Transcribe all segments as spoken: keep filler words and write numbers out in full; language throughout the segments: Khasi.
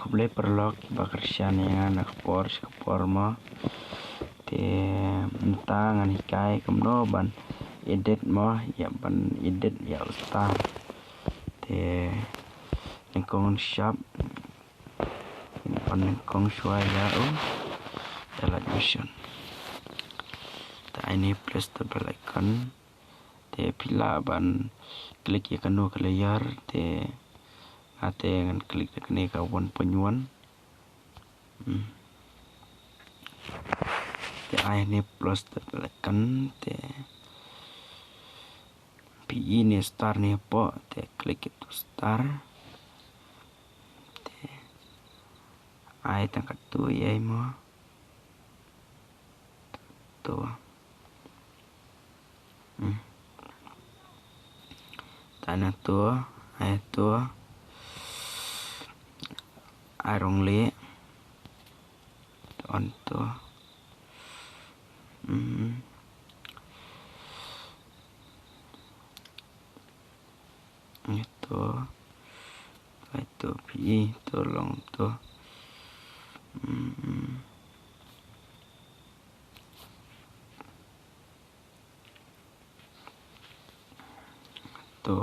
Khublei paralok kiba kyrshan ïa nga na ka por sha ka por mo. Te mynta ngan hikai kumno ban edit mo, ïa ban edit ïa u star. Te nyngkong shap, ban nyngkong shuwa ïa u, ïa Light Motion. Te ai ne plus double icon. Te phi lah ban click ïa kano ka layer, te nga te ngan click da kane ka one point one. Hmm. Te ai ne plus double icon, te phi i ne star ne hapoh, te click ïa tu star. Te ai tang katto ïa i mo. To. Hmm. Tang na to, ai to. Ai rong le. On to. Hmm. Ito. Ito pi, ito long to. Hmm. To.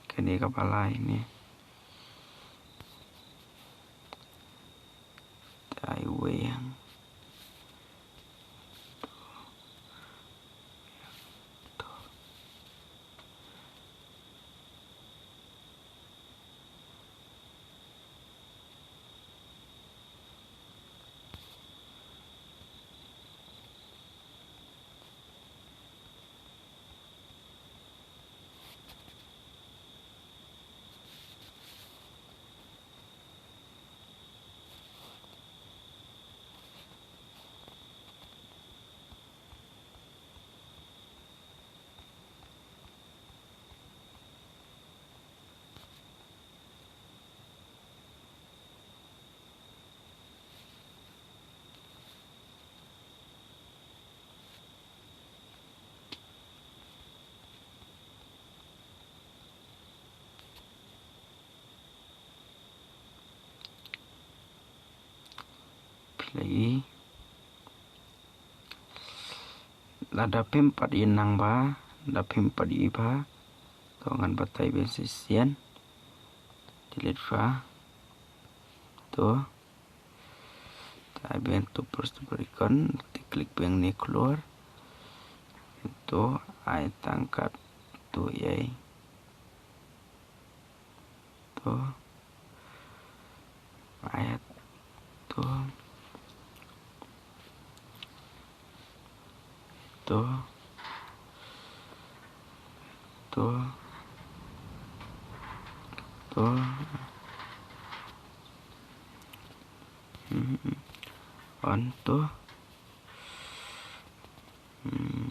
Kane kaba lai ne. Tai weng. Phi la i. Lada phim pat i nang ba, lada phim pat i ba. To ngan batai biang shisien. Delete ba. To. Te ai biang tu plus tu icon, te click biang ne keluar. To ai tang katto ïa i. To. Ai to. To. To. To. Hmm. On to. Hmm.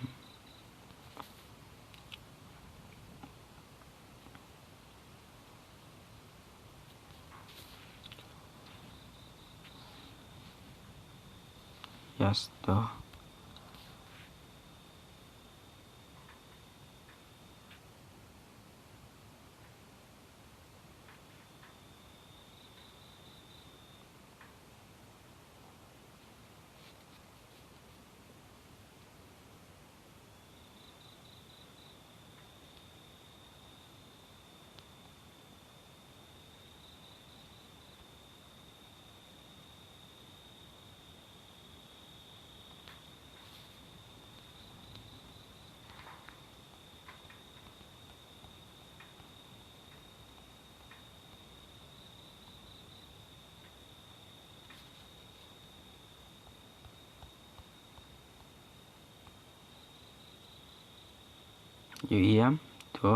Yes, to. Ïohi ïam, to.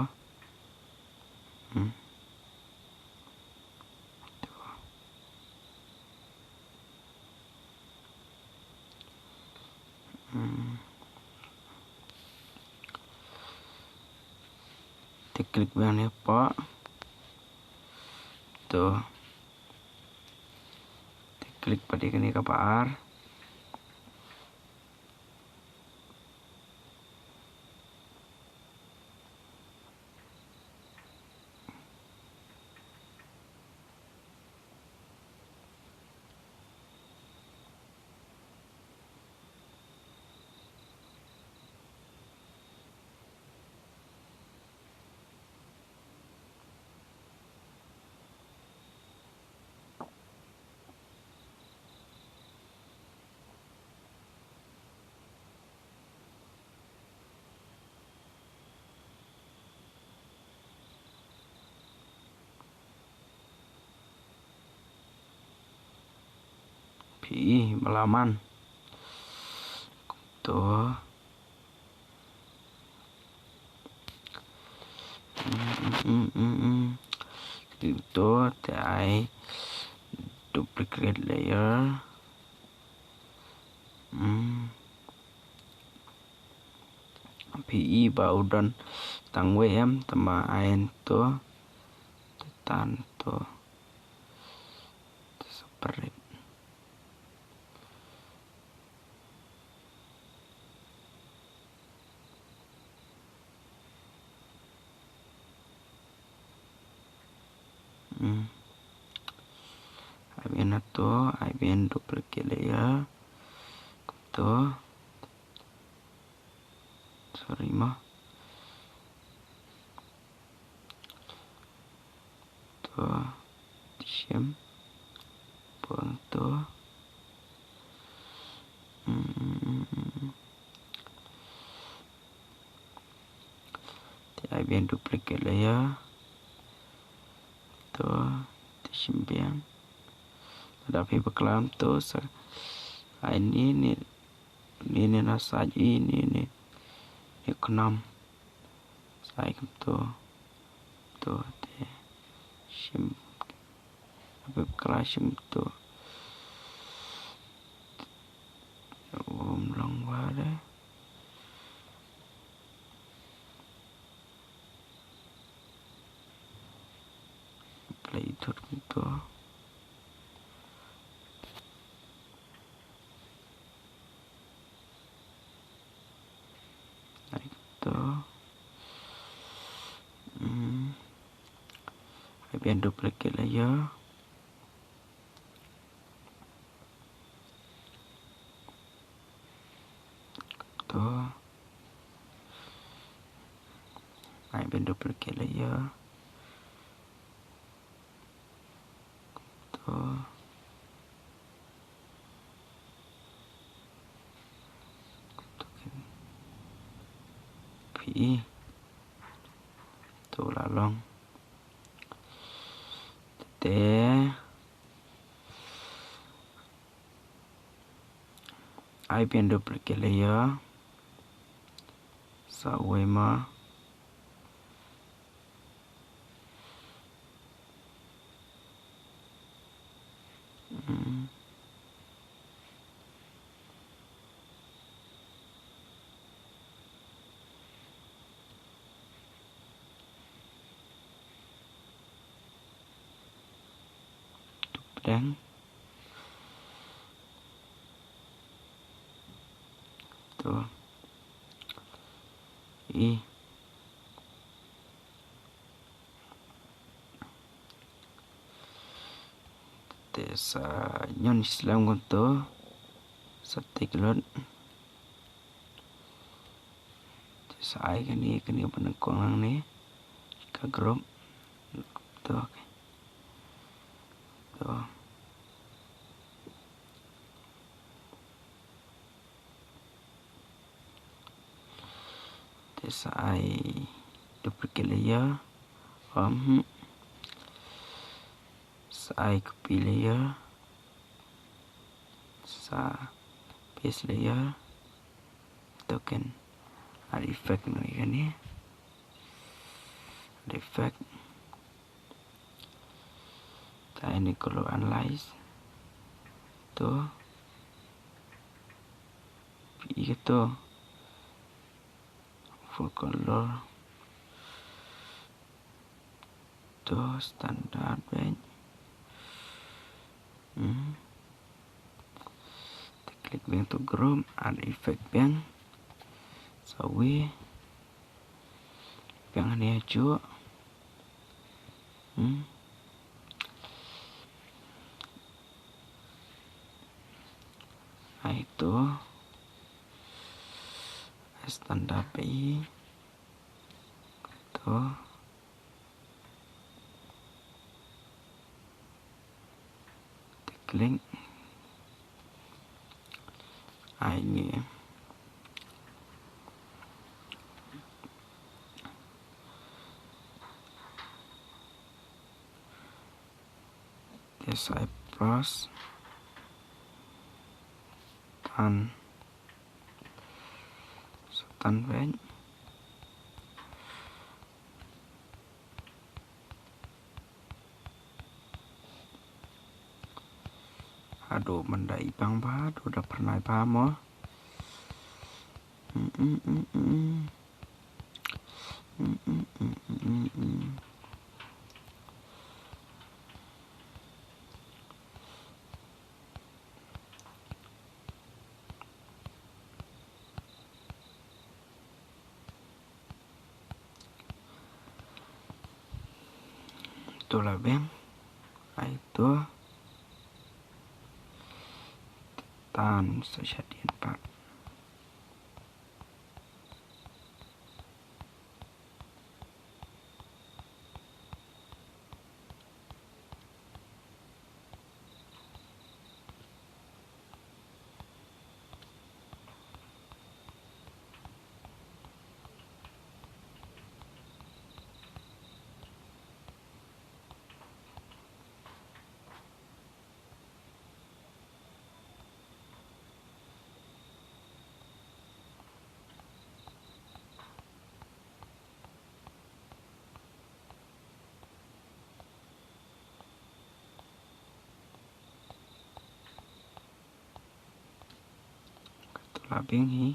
Hmm. To. Hmm. Te click biang ne hapoh. To. Te click pat ïa kane kaba ar. Ih, balaman. To. Mm, mm, mm, mm, mm. Klik to, te ai duplicate layer. Mm. Phi i ba u don tang wei em, te ma ai to. Te tan to. Te separate. Hmm. Ai biang na to, ai biang duplicate layer. To. Sorry mo. To, te shim pang to. Hmm. Te ai biang duplicate layer. To, te shim biang. Lada phi bakla kumto sa ai ni ni. Ni ni na side i ni ni. Ni khnam. Sa ai kumto. To te shim. Lada phi bakla shim to. Um long ware. Play thot kumto. Ai to. Hmm. Ai biang duplicate layer. To. Ai biang duplicate layer. To. To kan. Phi i. To la long. Te. Ai biang duplicate layer. Sa wei ma. Hmm. Dang. To. I. Te sa ñion slem kumto. Sa tik lut. Te sa ai kane, kane ba nyngkong lang ne. Ka group. To, okay. To. Te sa ai duplicate layer. Um, sa ai copy layer. Sa paste layer. Token. Add effect noh ïa kane. Add effect. Te ai ne color analyze. To. Phi i kato. Full color. To standard biang. Hmm. Te click biang to group, add effect biang. Sa wei. Biang hangne hajuh. Hmm. Ai to. Ai standard biang. To. Te click. Ai ngi. Te sa ai plus. An. Sa tan beit. Haduh mynta i bang ba, haduh da pyrnai ba mo. Mm, mm, mm, mm. Mm, mm, mm, mm, mm, mm. To la biang. Ai to. Tan sa shadien pat. Ka tu la biang hi.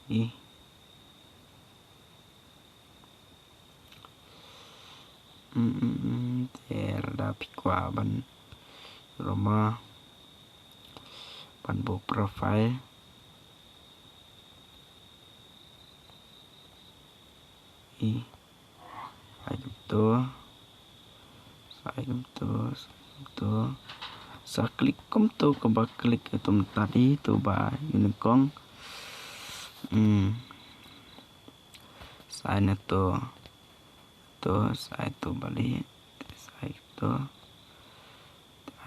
Pi. Mm, mm, mm, te lada phi kwah ban roma ban buh profile. I. Ai kumto. Ai kumto. Kumto. Sa klik kumto kaba klik ïa uto mynta dei, uto ba ïa u nyngkong. Hmm. Sa ai na uto. Uto, sa ai uto bali. Sa ai kumto.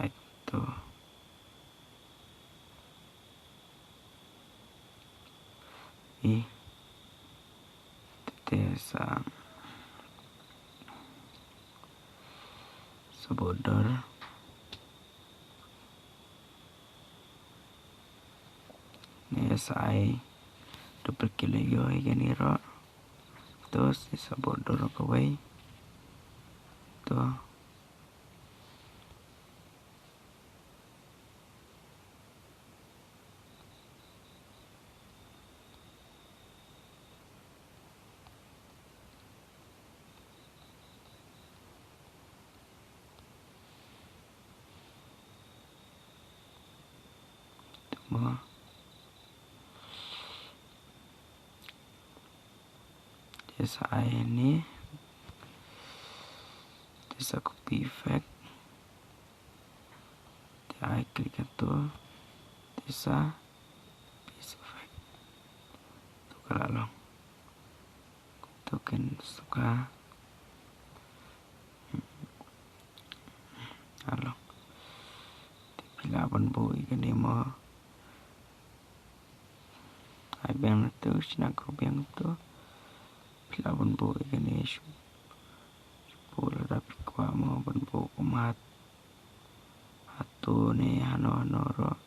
Ai kumto. I. Te sa, sa border. Ne sa ai duplicate layer ïa kane ruh. To sa border kawei. To. Te sa ai ne. Te sa copy effect. Te ai klik ïa uto. Te sa paste effect. To ka la long. To kin suka. Alo. Te phi lah ban buh ïa kane mo. Ai biang na uto, shna kyrpang biang uto. Phi lah ban buh ïa kane shu. Shu buh lada phi kwah mo ban buh kumne. Hato ne hano hano ruh.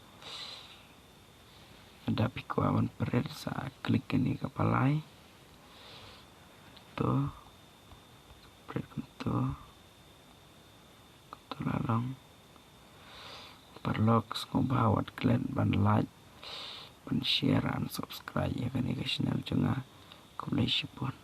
Lada phi kwah ban print sa klik kane ka palai. To. Print kumto. Kumto la long. Paralok sngewbha wat klet ban like, ban share and subscribe ïa kane ka channel jong nga. Khublei shibun.